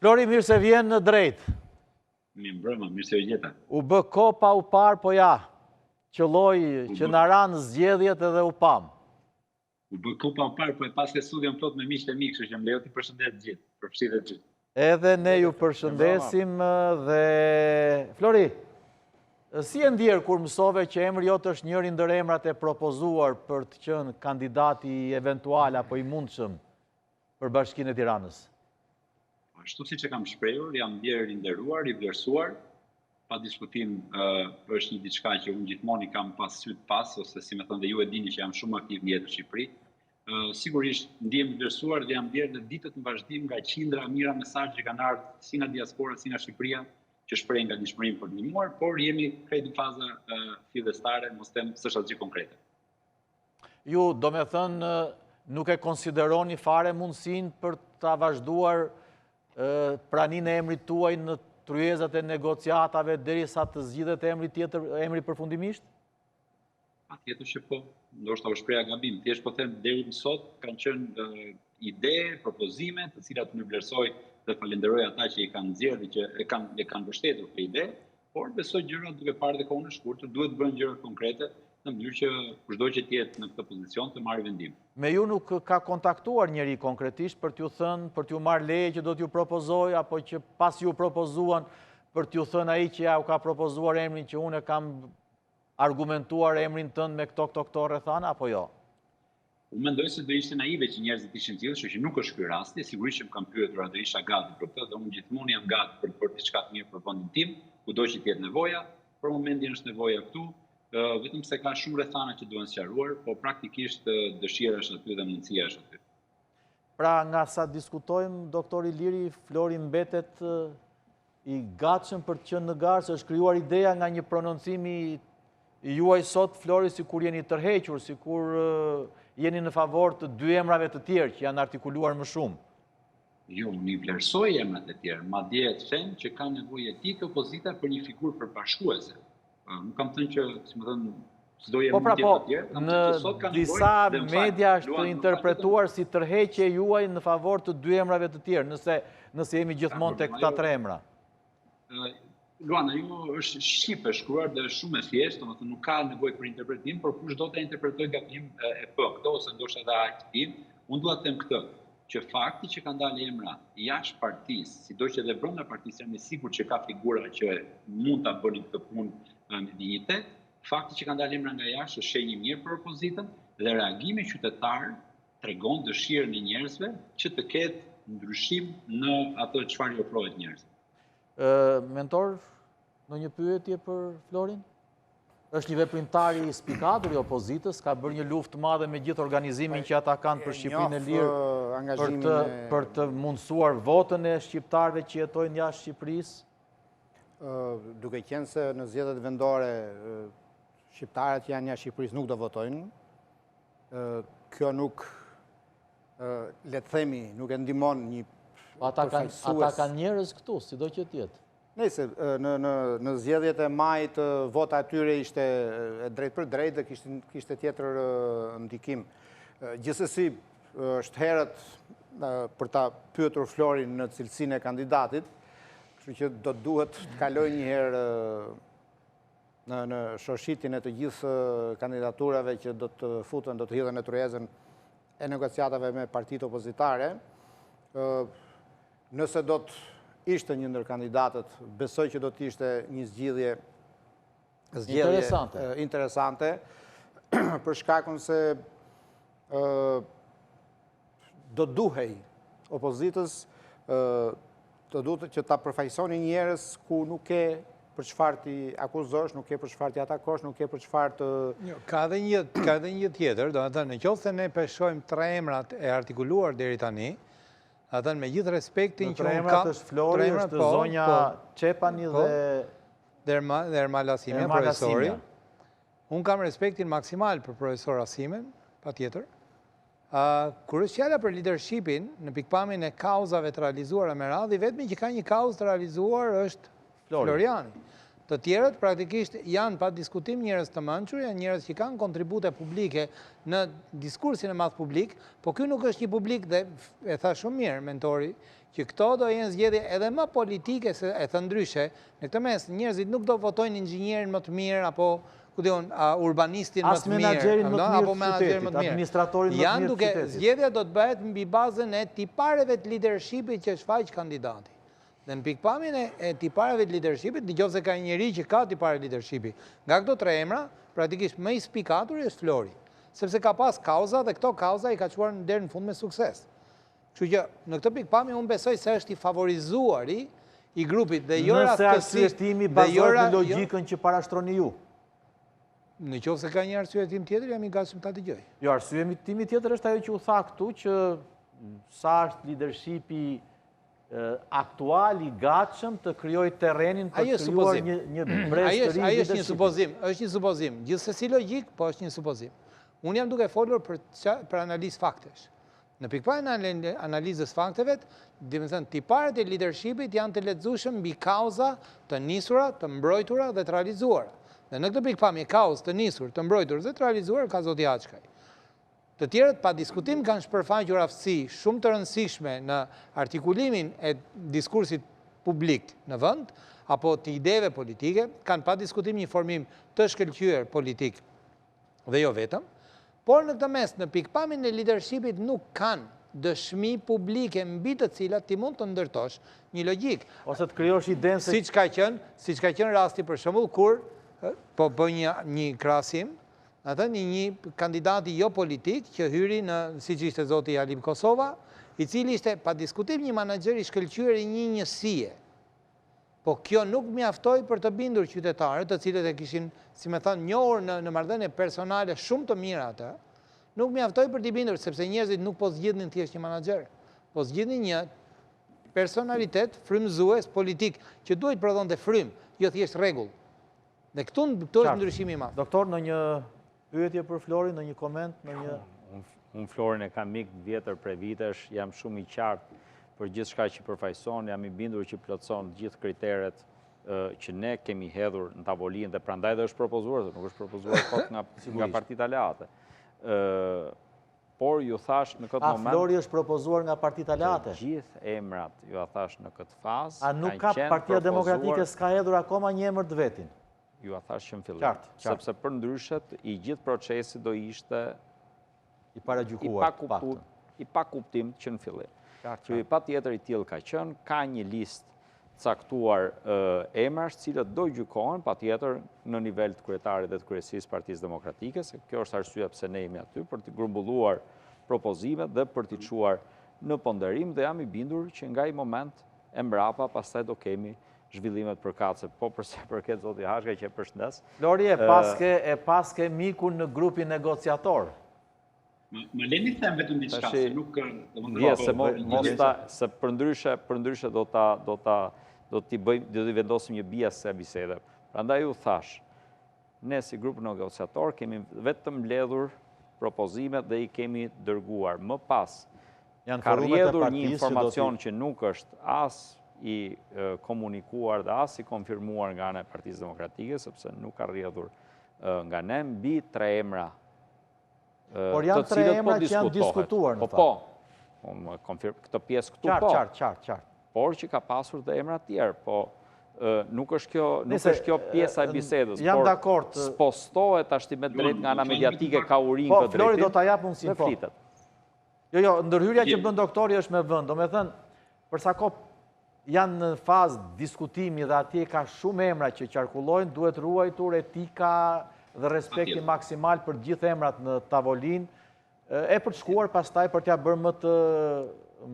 Flori, mirë se vjen në Drejt. Mirëmbrëma, mirë se ju gjeta. U bë kohë pa u parë, po ja, qëlloi që na ranë zgjedhjet edhe u pamë. U bë kohë pa u parë, po e paske studion plot me miqtë e mi, kështu që më lejo t'i përshëndes të gjithë, përfshi dhe ty. Edhe ne ju përshëndesim dhe Flori, si je ndjerë kur mësove që emri jot është njëri ndër emrat e propozuar për të qenë kandidati eventual apo i mundshëm për Bashkinë e Tiranës? Ashtu siç e kam shprehur, jam ndjerë i nderuar, i vlerësuar, pa diskutim është një diçka që unë gjithmonë i kam pas sytë pas, ose si me thënë dhe ju e dini që jam shumë aktiv në jetë në Shqipëri. Sigurisht ndihem i vlerësuar dhe jam ndjerë në ditët në vazhdim nga qindra mijëra mesazhe që kanë ardhur si nga diaspora, si nga Shqipëria, që shprehin gatishmërinë për të ndihmuar, por jemi krejt në faza fillestare, mos them s'është asgjë konkrete. Ju, domethënë, nuk e konsideroni fare mundësinë për ta vazhduar praninë e emrit tuaj në tryezat e negociatave derisa të zgjidhet emri tjetër, emri përfundimisht? Patjetër që po, ndoshta u shpreha gabim. Thjesht po them deri më sot kanë qenë ide, propozime, të cilat unë vlerësoj dhe falenderoj ata që i kanë nxjerrë dhe që e kanë e kanë mbështetur këtë ide, por besoj gjërat duke parë dhe kohën e shkurtër, duhet të bëhen gjëra konkrete në mënyrë që kushdo që të jetë në këtë pozicion të marrë vendim. Me ju nuk ka kontaktuar njeri konkretisht për t'ju thënë, për t'ju marrë leje që do t'ju propozojë, apo që pasi ju propozuan për t'ju thënë ai që jua ka propozuar emrin që unë e kam argumentuar emrin tënd me këto, këto, këto rrethana, apo jo? Unë mendoj se do ishte naive që njerëzit të ishin të tillë, kështu që nuk është ky rasti, sigurisht që më kanë pyetur a do isha gati për këtë dhe unë gjithmonë jam gati për të bërë diçka të mirë për vendin tim, kudo që të jetë nevoja. Për momentin është nevoja këtu, vetëm se ka shumë rrethana që duhen sqaruar, po praktikisht dëshira është aty dhe mundësia është aty. Pra nga sa diskutojmë, doktor Iliri, Flori mbetet i gatshëm për të qenë në garë, se është krijuar ideja nga një prononcim i juaj sot, Flori, sikur jeni tërhequr, sikur jeni në favor të dy emrave të tjerë që janë artikuluar më shumë. Jo, unë i vlerësoj emrat e tjerë, madje të them që ka nevojë jetike opozita për një figurë përbashkuese. Nuk kam thënë që, si me thënë, s'do jem po pra, po, në disa media është interpretuar si tërheqje juaj në favor të dy emrave të tjerë, nëse, nëse jemi gjithmonë te këta tre emra. Luan, ajo është shqip e shkruar dhe është shumë e thjeshtë, domethënë nuk ka nevojë për interpretim, por kush do ta interpretojë gabim e bën këtë ose ndoshta edhe aq din. Unë dua të them këtë, që fakti që kanë dalë emra jashtë partisë, sido që edhe brenda partisë jam i sigurt që ka figura që mund ta bënin këtë punë me dinjitet, fakti që kanë dalë emra nga jashtë është shenjë e mirë për opozitën dhe reagimi qytetar tregon dëshirën e njerëzve që të ketë ndryshim në atë çfarë i ofrohet njerëzve. Mentor, ndonjë pyetje për Florin? Është një veprimtar i spikatur i opozitës, ka bërë një luftë të madhe me gjithë organizimin që ata kanë për Shqipërinë e lirë, për të, për të mundësuar votën e shqiptarëve që jetojnë jashtë Shqipërisë. Duke qenë se në zgjedhjet vendore shqiptarët që janë jashtë Shqipërisë nuk do votojnë, kjo nuk le të themi, nuk e ndihmon një po ata kanë ata kanë njerëz këtu, sido që të jetë. Nejse, në në në zgjedhjet e majit vota e tyre ishte e drejtpërdrejtë dhe kishte kishte tjetër ndikim. Gjithsesi është herët për ta pyetur Florin në cilësinë e kandidatit, kështu që do duhet të kalojë një herë në në shoshitjen e të gjithë kandidaturave që do të futen, do të hidhen në tryezën e negociatave me partitë opozitare. Nëse do të ishte një ndër kandidatët, besoj që do të ishte një zgjidhje zgjedhje interesante, interesante për shkakun se do duhej opozitës do duhet që ta përfaqësonin njerëz ku nuk ke për çfarë t'i akuzosh, nuk ke për çfarë t'i atakosh, nuk ke për çfarë të... Jo, ka edhe një, ka edhe një tjetër, domethënë, në qoftë se ne peshojmë tre emrat e artikuluar deri tani, domethënë, me gjithë respektin që unë kam... Tre emrat është Flori, është po, zonja po, Çepani po, dhe... Dhe Ermal Asimja, profesori. Unë kam respektin maksimal për profesor Asimen, patjetër. Kur është fjala për leadershipin, në pikëpamjen e kauzave të realizuara me radhë, i vetmi që ka një kauzë të realizuar është Floriani. Të tjerët praktikisht janë pa diskutim njerëz të mençur, janë njerëz që kanë kontribute publike në diskursin e madh publik, po ky nuk është një publik dhe e tha shumë mirë mentori, Që këto do jenë zgjedhje edhe më politike se e thënë ndryshe, në këtë mes njerëzit nuk do votojnë inxhinierin më të mirë apo ku di unë, urbanistin më të mirë, apo menaxherin më të mirë. Administratorin më të mirë të qytetit. Zgjedhja do të bëhet mbi bazën e tipareve të leadershipit që shfaq kandidati. Dhe në pikëpamjen e tipareve të leadershipit, në qoftë se ka një njeri që ka tipare leadershipi, nga këto tre emra, praktikisht më i spikaturi është Flori, sepse ka pas kauza dhe këto kauza i ka çuar deri në fund me sukses. Kështu që në këtë pikëpamje unë besoj se është i favorizuari i grupit dhe jo rastësisht. Nëse arsyetimi jo bazohet në logjikën që parashtroni ju. Në qoftë se ka një arsyetim tjetër, jam i gatshëm ta dëgjoj. Jo, arsyetimi tjetër është ajo që u tha këtu që sa është leadershipi aktual i gatshëm të krijojë terrenin për të krijuar një një brez të ri. Ai është një supozim, është një supozim. Gjithsesi logjik, po është një supozim. Unë jam duke folur për për analizë faktesh. Në pikëpamjen e analizës fakteve, domethënë tiparet e leadershipit janë të lexueshëm mbi kauza të nisura, të mbrojtura dhe të realizuara. Dhe në këtë pikëpamje kauzë të nisur, të mbrojtur dhe të realizuar ka zoti Haçkaj. Të tjerët pa diskutim kanë shpërfaqur aftësi shumë të rëndësishme në artikulimin e diskursit publik në vend, apo të ideve politike, kanë pa diskutim një formim të shkëlqyer politik dhe jo vetëm, por në këtë mes në pikëpamjen e lidershipit nuk kanë dëshmi publike mbi të cilat ti mund të ndërtosh një logjikë. Ose të krijosh idenë se... Siç ka qenë, siç ka qenë rasti për shembull kur po bëj një një krahasim, domethënë një një kandidati jo politik që hyri në, siç ishte zoti Halim Kosova, i cili ishte pa diskutim një manaxher i shkëlqyer i një njësie. Po kjo nuk mjaftoi për të bindur qytetarët, të cilët e kishin, si me thënë, njohur në në marrëdhënie personale shumë të mira atë, nuk mjaftoi për t'i bindur, sepse njerëzit nuk po zgjidhnin thjesht një manaxher, po zgjidhnin një personalitet frymëzues politik që duhej të prodhonte frymë, jo thjesht rregull. Dhe këtu këtu është ndryshimi i madh. Doktor, ndonjë pyetje për Florin, ndonjë koment, ndonjë Unë Florin e kam mik të vjetër prej vitesh, jam shumë i qartë për gjithçka që përfaqëson, jam i bindur që plotëson të gjithë kriteret që ne kemi hedhur në tavolinë dhe prandaj dhe është propozuar, dhe nuk është propozuar kot nga nga partitë aleate. Ë por ju thashë në këtë moment... A Flori është propozuar nga partitë aleate? Të gjithë emrat, jua thashë në këtë fazë, A nuk ka Partia Demokratike s'ka hedhur akoma një emër të vetin? Jua thashë që në fillim. Qartë, qartë. Sepse përndryshe, i gjithë procesi do ishte i paragjykuar, të paktën. I pakuptimtë që në fillim. Qartë, qartë. Patjetër i tillë ka qenë, ka një listë caktuar emrash, të cilët do gjykohen patjetër në nivel të kryetarit dhe të kryesisë Partisë Demokratike, se kjo është arsyeja pse ne jemi aty, për të grumbulluar propozimet dhe për t'i çuar në ponderim dhe jam i bindur që nga ai moment e mbrapa pastaj do kemi zhvillimet përkatëse. Po përsa i përket zoti Haçkaj që e përshëndes. Flori e paske e paske mikun në grupin negociator. Më leni të them vetëm diçka, se nuk domethënë se mos ta se përndryshe përndryshe do ta do ta do t'i bëjmë do t'i vendosim një bias kësaj bisede. Prandaj ju thashë, ne si grup negociator kemi vetëm mbledhur propozimet dhe i kemi dërguar. Më pas ka rrjedhur një informacion që nuk është as i komunikuar dhe as i konfirmuar nga ana e Partisë Demokratike, sepse nuk ka rrjedhur nga ne, mbi tre emra Por janë tre po emra që janë diskutuar në po, fakt. Po, po, unë konfirm, këtë pjesë këtu po. Qartë, qartë, qartë. Por që ka pasur dhe emra tjerë, po nuk është kjo, nuk është kjo pjesa e bisedës, jam por dakord. Spostohet tashti me drejt nga ana mediatike ka urinë po, këtë drejtim. Po, Flori do ta jap mundësinë, po. Jo, jo, ndërhyrja që bën doktori është me vend, domethënë, për sa kohë janë në fazë diskutimi dhe atje ka shumë emra që qarkullojnë, duhet ruajtur etika dhe respekti maksimal për gjithë emrat në tavolinë, e për të shkuar pastaj për t'ia bërë më të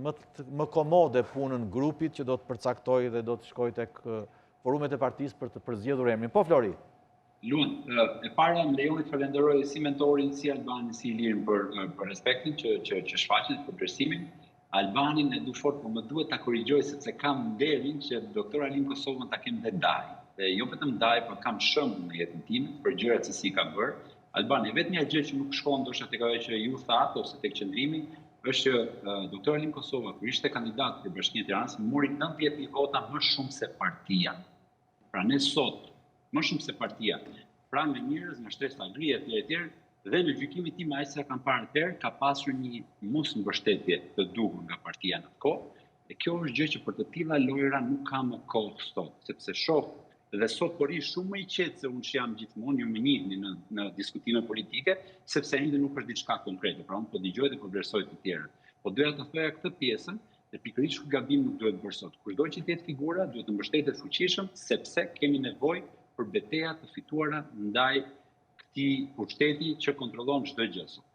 më të, më komode punën grupit që do të përcaktojë dhe do të shkojë tek forumet e partisë për të përzgjedhur emrin. Po Flori. Luan, e para më lejoni të falenderoj si mentorin, si Albanin, si Ilirin për për respektin që që që shfaqin, për vlerësimin. Albanin e du fort, por më duhet ta korrigjoj sepse kam nderin që doktor Halim Kosovën ta kem dhe dajë. Dhe jo vetëm dajë, por kam shembull në jetën time për gjërat se si i ka bërë. Alban, e vetmja gjë që nuk shkon ndoshta tek ajo që ju thatë ose tek qëndrimi, është që doktor Halim Kosova kur ishte kandidat për Bashkinë e Tiranës mori 90000 vota më shumë se partia. Pra ne sot, më shumë se partia, pra nga njerëz nga shtresa gri etj etj, dhe në gjykimin tim aq sa kam parë atëherë ka pasur një mosmbështetje të duhur nga partia në atë kohë. E kjo është gjë që për të tilla lojëra nuk ka më kohë sot, sepse shoh dhe sot po rri shumë më i qetë se unë që jam gjithmonë, ju më njihni në në diskutime politike, sepse ende nuk është diçka konkrete, pra unë po dëgjoj dhe po vlerësoj të tjerët. Po doja të thoja këtë pjesën, dhe pikërisht ky gabim nuk duhet bërë sot. Kushdo që të jetë figura, duhet të mbështetet fuqishëm, sepse kemi nevojë për beteja të fituara ndaj këtij pushteti që kontrollon çdo gjë sot.